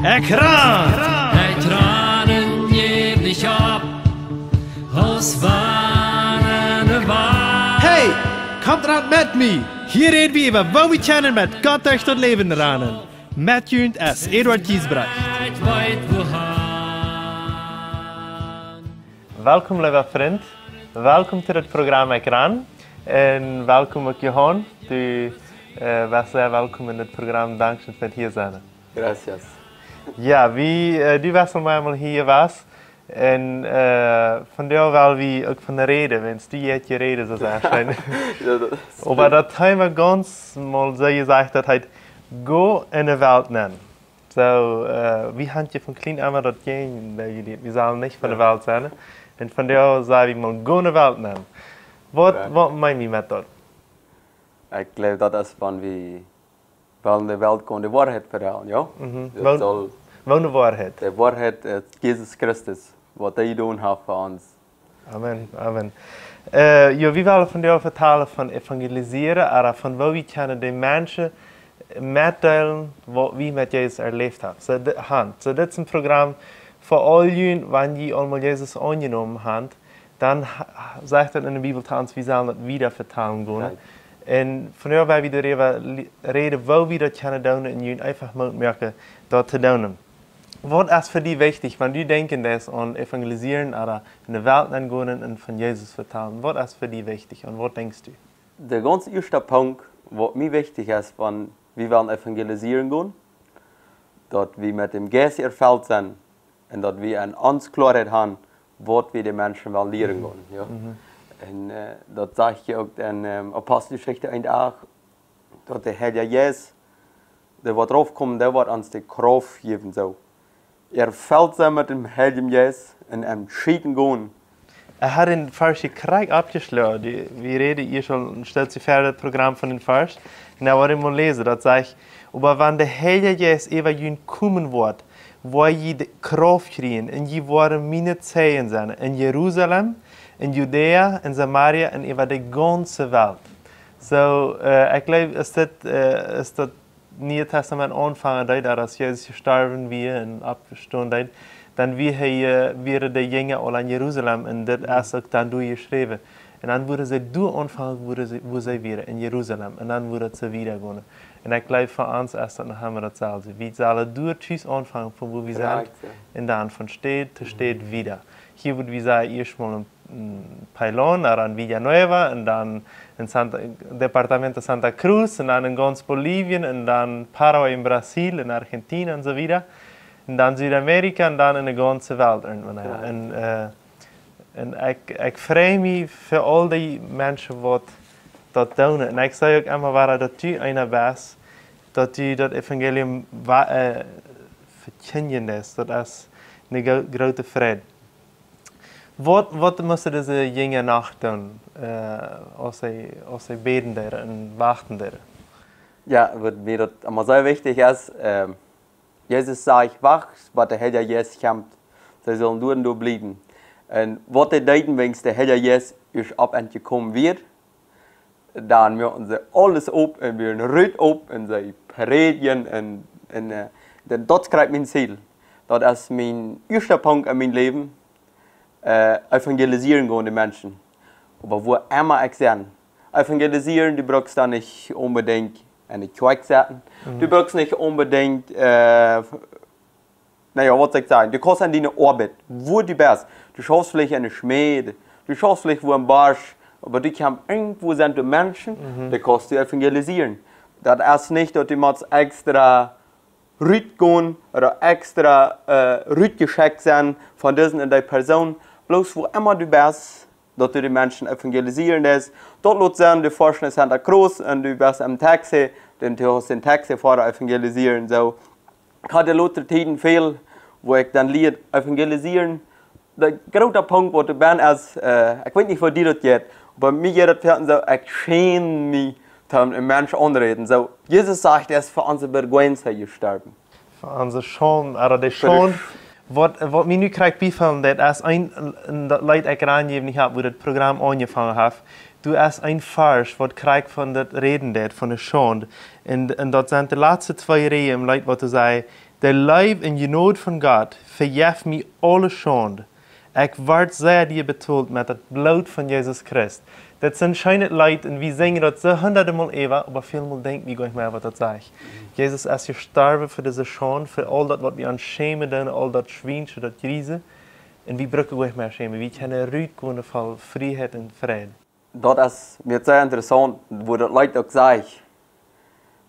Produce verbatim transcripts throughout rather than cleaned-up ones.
Ekj ran! Ekj ran un jäw nich opp, aus wann ne Wal. Hey, komt ran met mie! Hia räd wie äwa, woo wie kjennen met Gott derch daut Läwen ranen. Met junt es Eduard Giesbrecht. Ekj weet wohan. Welkom, leewa Frint. Welkom to daut Programm Ekj ran. Un welkom uk Johan. Du, äh, best sea welkom en daut Programm. Dankscheen fa hia sennen. Gracias. Jo, wie, äh, du best aul mol hia jewast. Un, äh, vondoag well wie uk von räden, wan du hia räden sust, erscheinen. Jo, daut es Oba daut Thema gaunz mol soo jesajcht, daut heet: Go en de Welt nenn. Soo, äh, wie haben je von kjlien emma daut Ding, daut wie, wie sellen nich von de Jo. Welt sennen. Un vondoag saj wie mol: Go en de Welt nenn. Waut, Jo. waut meen wie met daut? Ekj jleew, daut es, wan wie well en de Welt gonen, de Woarheit vetalen, jo? Mhm. Daut Woo, saul woo de Woarheit? De Woarheit es Jesus Christus, waut hee jedonen haft fa ons. Amen, amen. Äh, jo, wie wellen vondoag vetalen von evangelisieren, oba von woo wie kjennen de Menschen metdeelen, waut wie met Jesus erläft haben. Soo, di-, haben. Soo, dit es een Programm fa aul junt, wan jie aul mol Jesus aunjenomen haben, dan ha-, sajcht daut en de Bibel to ons, wie sellen daut wieda vetalen gonen. Right. Un vondoag well wie doaräwa li-, räden, woo wie daut kjennen doonen un junt eefach Moot moaken, daut to doonen. Waut es fa die wichtich, wan du denkjen deist aun evangelisieren, oba en de Welt nenn gonen un von Jesus vetalen? Waut es fa die wichtich un waut denkjst du? De gaunz ieeschte Punkt, waut mie wichtich es, wan wie wellen evangelisieren gonen, daut wie met däm Jeist erfelt sent un daut wie en ons Kloarheit haben, waut wie de Menschen wellen lieren Mhm. gonen, jo. Mhm. Un, äh, daut sajcht je uk en, ähm, Aposteljeschicht eent acht, daut de Heilja Jeist, dee woat raufkomen, dee woat ons de Krauft jäwen, soo. Erfelt sennen met däm Heiljen Jeist un entscheiden gonen. Ekj haud dän Varsch krakjt oppjeschloagen. Dee, wie räden hia aul een Stootje ver daut Programm von dän Varsch. Un dan woa ekj mol läsen, daut sajcht: Oba wan de Heilja Jeist äwa junt komen woat, woa jie de Krauft kjrieen, un jie woaren miene Zeijen sennen en Jerusalem, en Judäa, en Samaria un äwa de gaunze Welt. Soo, äh, ekj jleew, es daut, äh, es daut Niee Tastament aunfangen deed, daut aus Jesus jestorwen wia un oppjestonen deed, dan wia hee, äh, wieren de Jinja aul en Jerusalem un dit Mhm. es uk dan doa jeschräwen. Un dan wudden see doa aunfangen, wudden see, wua see wieren, en Jerusalem. Un dan wudd daut soo wieda gonen. Un ekj jleew, fa ons es daut noch emma daut selwje. Wie sellen doa tus aunfangen, von wua wie sent, Krakjt, jo. un dan von Staut to Staut Mhm. wieda. Hia wudd wie sajen, ieescht mol en en Pailon, dan en Villanueva, un dan en Santa, Departamento Santa Cruz, un dan en gaunz Bolivien, un dan Paraguay, en Brasil, en Argentina, un soo wieda. Un dan Südamerika, un dan en de gaunze Welt irjentwan. Jo. Un, äh, un ekj, ekj frei mie fa aul dee Menschen, waut daut doonen. Un ekj saj uk emma wada, daut du eena best, daut du daut Evangelium wa-, äh, vekjindjen deist. Daut es eene gro-, groote Freid. Waut, waut musten dise Jinja noch doonen, äh, aus see, aus see bäden deeden un wachten deeden? Jo, waut mie daut emma sea wichtich es, ähm, Jesus sajcht: Wacht, waut de Heilja Jeist kjemt. See sellen doa un doa bliewen. Un waut dee deeden, wiels de Heilja Jeist ieescht opp an jekomen wia, dan muaken see aules op un wieren rut op un see prädjen un, un, äh, dan daut krakjt mien Ziel. Daut es mien ieeschte Punkt en mien Läwen, äh, evangelisieren gonen de Menschen. Oba wua emma ekj sie. Evangelisieren, du brukst dan nich onbedinjt en de Kjoakj setten. Mhm. Du brukst nich onbedinjt, äh, na jo, waut saul ekj sajen? Du kaust aun diene Oabeit, wua du best. Du schaufst veleicht en de Schmäd, du schaufst veleicht wua em Bosch, oba du kjemst irjentwua, sent doa Menschen, Mhm. dee kaust du evangelisieren. Daut es nich, daut du motst extra rutgonen ooda extra, äh, rutjeschekjt sennen von dise un dee Persoon. Bloos wua emma du best, daut du de Menschen evangelisieren deist. Daut lot sennen, du foascht no Santa Cruz un du best em Taxi, dan du kaust dän Taxifoara evangelisieren. Soo, ekj haud lota Tieden väl, wua ekj dan lieed evangelisieren. De groota Punkt, waut doa bie es, äh, ekj weet nich, woo die daut jeit, oba mie jeit daut foaken soo, ekj schäm mie, toom een Mensch aunräden. Soo, Jesus sajcht, hee es fa onse Vergwenza jestorwen. Fa onse Schaund, ooda de Fa de Schaund. Sch- Waut, waut mie nu krakjt biefelt, daut es een, een, daut Leet ekj aunjejäft hab, wua daut Programm aunjefongen haft. Doa es een Varsch, waut krakjt von daut räden deed, von de Schaund. Un, un daut sent de latste twee Räajen em Leet, waut doa sajcht: De Leew un Jnod von Gott vejeft mie aule Schaund. Ekj word sea dia betolt met daut Bloot von Jesus Christ. Daut es een scheenet Leet un wie sinjen daut soo hundade Mol äwa, oba väl Mol denkj wie goanich mea, waut daut sajcht. Jesus es jestorwen fa dise Schaund, fa aul daut, waut wie ons schämen doonen, aul daut Schwiensche, daut Jriese. Un wie brucken goanich mea schämen. Wie kjennen rutgonen voll Frieheit un Fräd. Daut es mie sea interessaunt, woo daut Leet uk sajcht: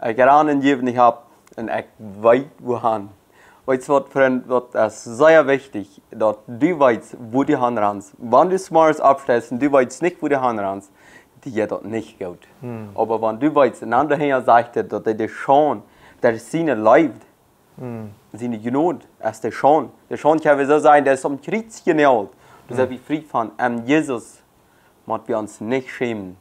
Ekj ran un jäw nich opp, un ekj weet wua han. Weetst waut, Frint, daut es sea wichtich, daut du weetst, wua du han ranst. Wan du zemorjes oppsteist un du weetst nich, wua du han ranst, die jeit daut nich goot. Oba wan du weetst, un dan doahinja sajcht et, daut hee de Schaund, daut es siene Leew, siene Jnod, es de Schaund. De Schaund, kjenn wie soo sajen, dee es aum Kjriez jenault. Doa sent wie frie von. Aun Jesus motten wie ons nich schämen.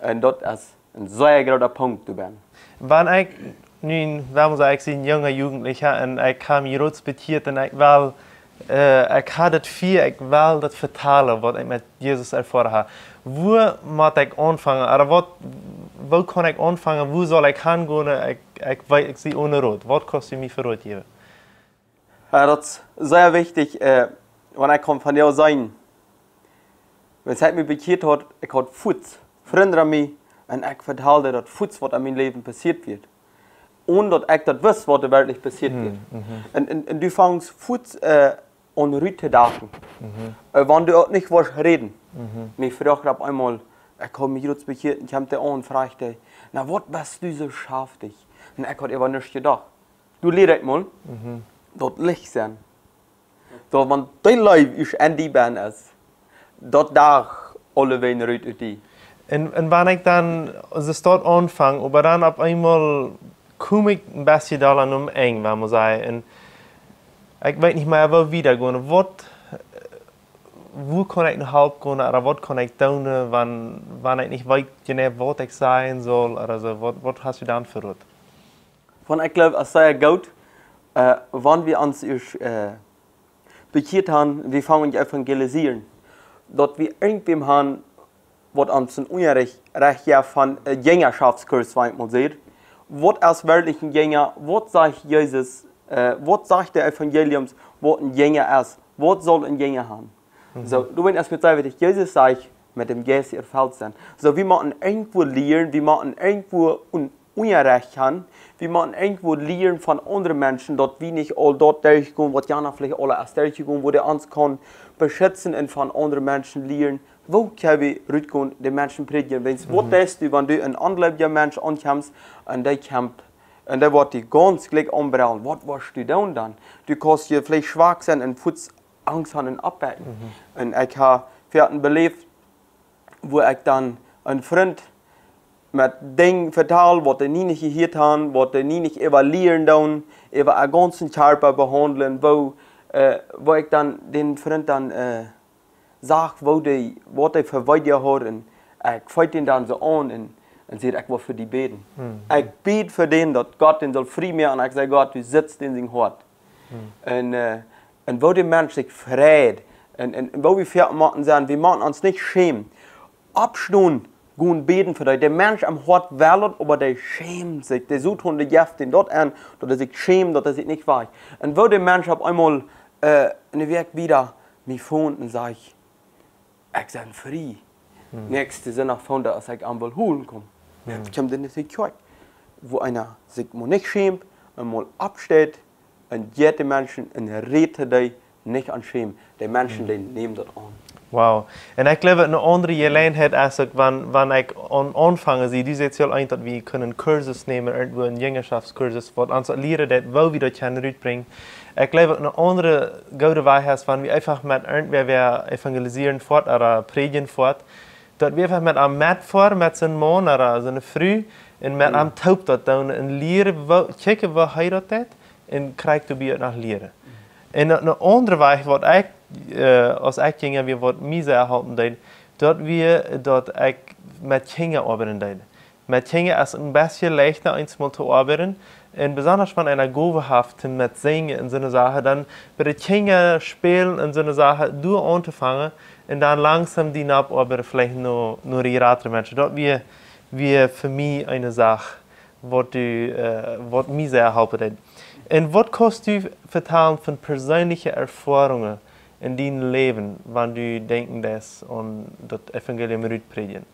Un daut es een sea groota Punkt doabie. Wan ekj nu, wan wie sajen, ekj sie een junga Jugendlicha un ekj hab mie jrod bekjieet un ekj well, äh, ekj hab daut Fia, ekj well daut vetalen, waut ekj met Jesus erfoaren hab. Wua mott ekj aunfangen? Ooda waut, wua kaun ekj aunfangen? Wua saul ekj hangonen? Ekj, ekj weet, ekj sie one Rot. Waut kaust du mie fa Rot jäwen? Jo, daut es sea wichtich, äh, wan ekj kaun von die sajen, wan ekj mie bekjieet haud, ekj haud fuaz Frind aun mie un ekj vetald daut fuaz, waut en mien Läwen passieet wia. Onen daut ekj daut wist, waut werkjlich passieet wia. Un, un, un du fangst fuaz, äh, aun rut to dachen. Äh, wan du uk nich wurscht räden. Mie fruach opp eemol, ekj haud mie jrod bekjieet, un kjeem dee aun un fruach: "Na, waut best du soo schaftich?" Un ekj haud äwa nuscht jedocht. Du, lia ekj mol, daut Licht seenen. Daut, wan dee Leew es en die bennen es, daut dach aulewäajen rut ut die. Un, un wan ekj dan, aus ekj daut aunfang, oba dan opp eemol kom ekj een bät doa aum Enj, wan wie sajen. Un ekj weet nich mea, wua wieda gonen. Waut, wua kaun ekj no Help gonen, ooda waut kaun ekj doonen, wan, wan ekj nich weet jeneiw, waut ekj sajen saul, ooda soo, waut, waut hast du dan fa Rot? Wan ekj jleew, es sea goot, äh, wan wie ons ieescht, äh, bekjieet han, wie fangen aun evangelisieren. Daut wie irjentwäm han, waut ons een Unjarecht, Recht jeft von, äh, Jinjaschoftskurs, wan ekj mol saj. Waut es werkjlich een Jinja? Waut sajcht Jesus? Äh, waut sajcht de Evangelium, waut een Jinja es? Waut saul een Jinja han? Soo, du, wan et met die wieda, Jesus sajcht, met däm Jeist erfelt sennen. Soo, wie motten irjentwua lieren, wie motten irjentwua een Unjarecht han, wie motten irjentwua lieren von aundre Menschen, daut wie nich aul daut derchgonen, waut jana veleicht aul es derchjegonen, wua dee ons kaun beschitzen un von aundre Menschen lieren. Woo kjenn wie rutgonen, de Menschen prädjen? Wan, waut deist du, wan du een onjleewja Mensch aunkjemst un dee kjemt, un dee woat die gaunz jlikj aunbrellen? Waut woascht du doonen dan? Du kaust je veleicht schwak sennen un fuaz Angst han un aufbakjen. Un ekj hab foaken beläft, wua ekj dan een Frint met Dinja vetal, waut dee nie nich jehieet han, waut dee nie nich äwalieren doonen, äwa äa gaunzen Kjarpa behaundlen, wua, äh, wua ekj dan dän Frint dan, äh, sach, wua dee, waut dee fa Weedoag haud, un ekj feeld dän dan soo aun un, un säd: "Ekj well fa die bäden." Ekj bäd fa dän, daut Gott dän saul frie moaken, un ekj säd: "Gott, du sitst en sien Hoat." Un, äh, un woo de Mensch sikj freit, un, un, un woo wie foaken motten sennen, wie motten ons nich schämen. Oppstonen, gonen bäden fa dee. De Mensch aum Hoat well daut, oba dee schämt sikj. De Soton, dee jeft dän daut aun, daut hee sikj schämt, daut hee sikj nich wajcht. Un woo de Mensch opp eemol, äh, ne Wäakj wieda mie funk un säd: "Ekj sie frie." Näakjsten Sindach funk ekj, aus ekj am wull holen komen. Ekj kjeem dan en de Kjoakj, wua eena sikj mau nich schämt, eemol oppsteit un jeit de Menschen un rät to dee, nich aun schämen. De Menschen, dee nämen daut aun. Wow. Un ekj jleew, eene aundre Jeläajenheit es uk, wan, wan ekj aun, aunfangen sie, du sajchst jo eent, daut wie kjennen Kursus nämen, irjentwua een Jinjaschoftskursus, waut ons lieren deit, woo wie daut kjennen rutbrinjen. Ekj jleew, eene aundre goode Wajch es, wan wie eefach met irjentwäa, wäa evangelisieren foat ooda prädjen foat, daut wie eefach met am metfoaren, met sienen Maun ooda siene Fru, un met am toop daut doonen un lieren, woo, kjikjen, woo hee daut deit, un kjrieen doabie uk noch lieren. Un eene aundre Wajch, waut ekj, äh, aus ekj jinja wia, waut mie sea halpen deed, daut wia, daut ekj met Kjinja oabeiden deed. Met Kjinja es een bät leichta eensmol to oabeiden. Un besonda wan eena Gowen haft met sinjen un soone Sachen, dan bie de Kjinja spälen un soone Sachen doa auntofangen un dan langsom die nopp oabeiden veleicht no, no de jratre Menschen. Daut wia, wia fa mie eene Sach, waut du, äh, waut mie sea halpen deed. Un waut kaust du vetalen von perseenelje Erfoarungen en dien Läwen, wan du denkjen deist aun daut Evangelium rutprädjen?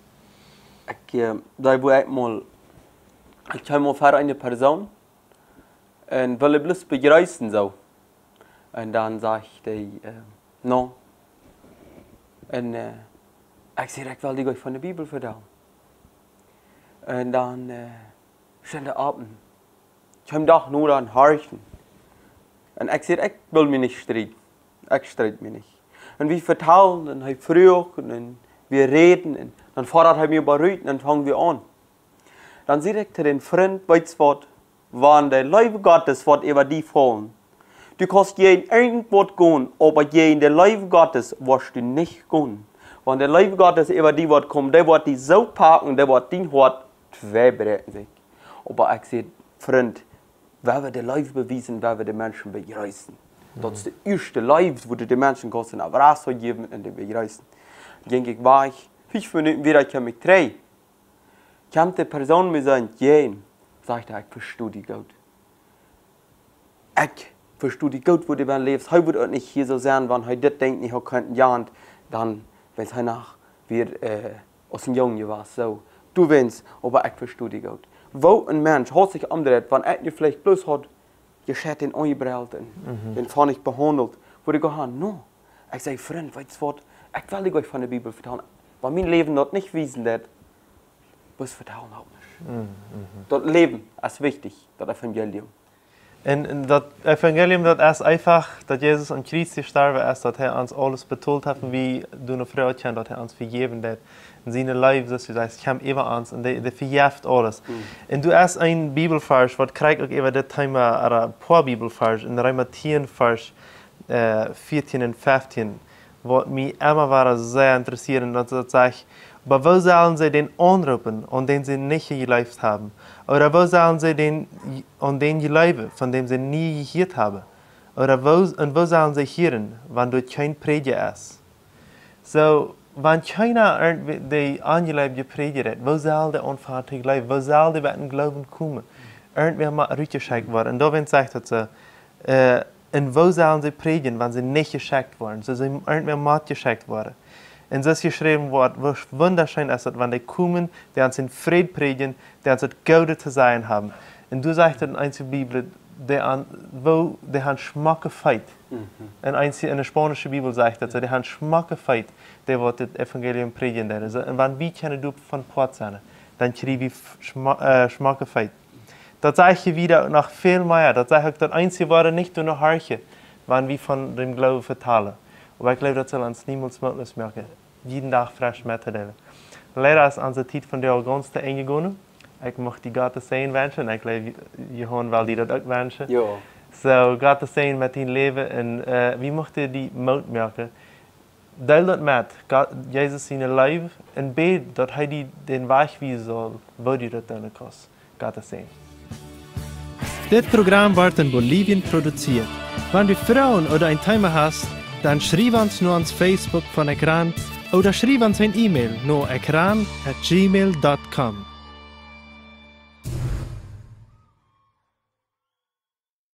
Ekj, äh, doa wua ekj mol, ekj kjeem mol ver eene Persoon un wull am bloos bejreessen soo. Un dan säd hee, äh, no. Un, äh, ekj säd, ekj well die waut von de Bibel vetalen. Un dan, äh, stunt hee opp un kjeem doch no dan horchen. Un ekj säd, ekj well mie nich strieden. Ekj stried mie nich. Un wie vetalden un hee fruach un, un wie räden un dan fodat hee mie äwa rut un dan fungen wie aun. Dan säd ekj to dän Frint, weetst waut, wan de Leew Gottes woat äwa die faulen, du kaust jäajen irjentwaut gonen, oba jäajen de Leew Gottes woascht du nich gonen. Wan de Leew Gottes äwa die woat komen, dee woat die soo packen, dee woat dien Hoat tweibräakjen, säd ekj. Oba ekj säd, Frint, wie woaren de Leew bewiesen, wie woaren de Menschen bejreessen. Daut es de ieeschte Leew, wua du de Menschen kaust een abrazo jäwen un dee bejreessen. Jinkj ekj wajch, fief Minuten wieda kjeem ekj trigj. Kjemt de Persoon mie soo entjäajen, sajcht hee, ekj vesto die goot. Ekj vesto die goot, woo du best läwst. Hee wudd uk nich hia soo sennen, wan hee dit Dinkj nich haud kunt, jo, dan, wan hee noch wia, äh, aus een Jung jewast, soo. Du weetst, oba ekj vesto die goot. Woo een Mensch haud sikj omjedreit, wan ekj nu veleicht bloos haud jescheit dän aunjebrellt un dän funny behaundelt, wudd ekj gonen, no. Ekj säd, Frint, weetst waut, ekj well die waut von de Bibel vetalen. Wan mien Läwen daut nich wiesen deit, waut vetalen uk nich. Daut Läwen es wichtich, daut Evangelium. Un, un daut Evangelium, daut es eefach, daut Jesus aum Kjriez jestorwen es, daut hee ons aules betolt haft un wie doonen Freid haben, daut hee ons vejäwen deit. Un siene Leew, soo aus du sajchst, kjemt äwa ons un dee, dee vejeft aules. Un du hast een Bibelvarsch, waut krakjt uk äwa dit Thema, ooda een poa Bibelvarsch, en Reema tieen, Varsch, äh, vieetieen un feftieen, waut mie emma wada sea interessieren, daut, daut sajcht, oba woo sellen see dän aunroopen, aun dän see nich jejleeft haben? Ooda woo sellen see dän, aun dän jleewen, von däm see nie jehieet haben? Ooda woo, un woo sellen see hieren, wan doa kjeen Prädja es? Soo, wan kjeena irjentwäa, dee aunjleewd jeprädjat haft, woo sell dee aunfangen to jleewen? Woo sell dee bie dän Gloowen komen? Irjentwäa mott rutjeschekjt woaren. Un doawäajen sajcht daut soo, äh, un woo sellen see prädjen, wan see nich jeschekjt woaren? Soo, see, irjentwäa mott jeschekjt woaren. Un soo aus jeschräwen woat, woo wundascheen es daut, wan dee komen, dee ons en Fräd prädjen, dee ons daut Goode to sajen haben. Un doa sajcht daut en eenje Bibel, dee aun, woo, dee haben schmocke Feet. En eenje, en de spaunische Bibel sajcht daut soo, dee haben schmocke Feet, dee waut daut Evangelium prädjen doonen. Soo, un wan wie kjennen doavon Poat sennen, dan kjrie wie f-, schmo-, äh, schmocke Feet. Daut sajcht hia wieda noch väl mea. Daut sajcht uk, daut eenje woaren nich doano horchen, wan wie von dän Gloowen vetalen. Oba ekj jleew, daut saul ons niemols mootloos moaken, jieden Dach fresch mettodeelen. Leida es onse Tiet vondoag gaunz to Enj jegonen. Ekj mucht die Gottes Säajen wenschen. Ekj jleew, Johan well die daut uk wenschen. Jo. Soo, Gottes Säajen met dien Läwen. Un, äh, wie muchten die Moot moaken, deel daut met, Gott, Jesus siene Leew, un bäd, daut hee die dän Wajch wiesen saul, woo du daut doonen kaust. Gottes Säajen. Dit Program woat en Bolivien produzieet. Wan du Froagen ooda een Thema hast, dan schriew ons no ons Facebook von Ekran ooda schriew ons een E-Mail no ekran at gmail dot com.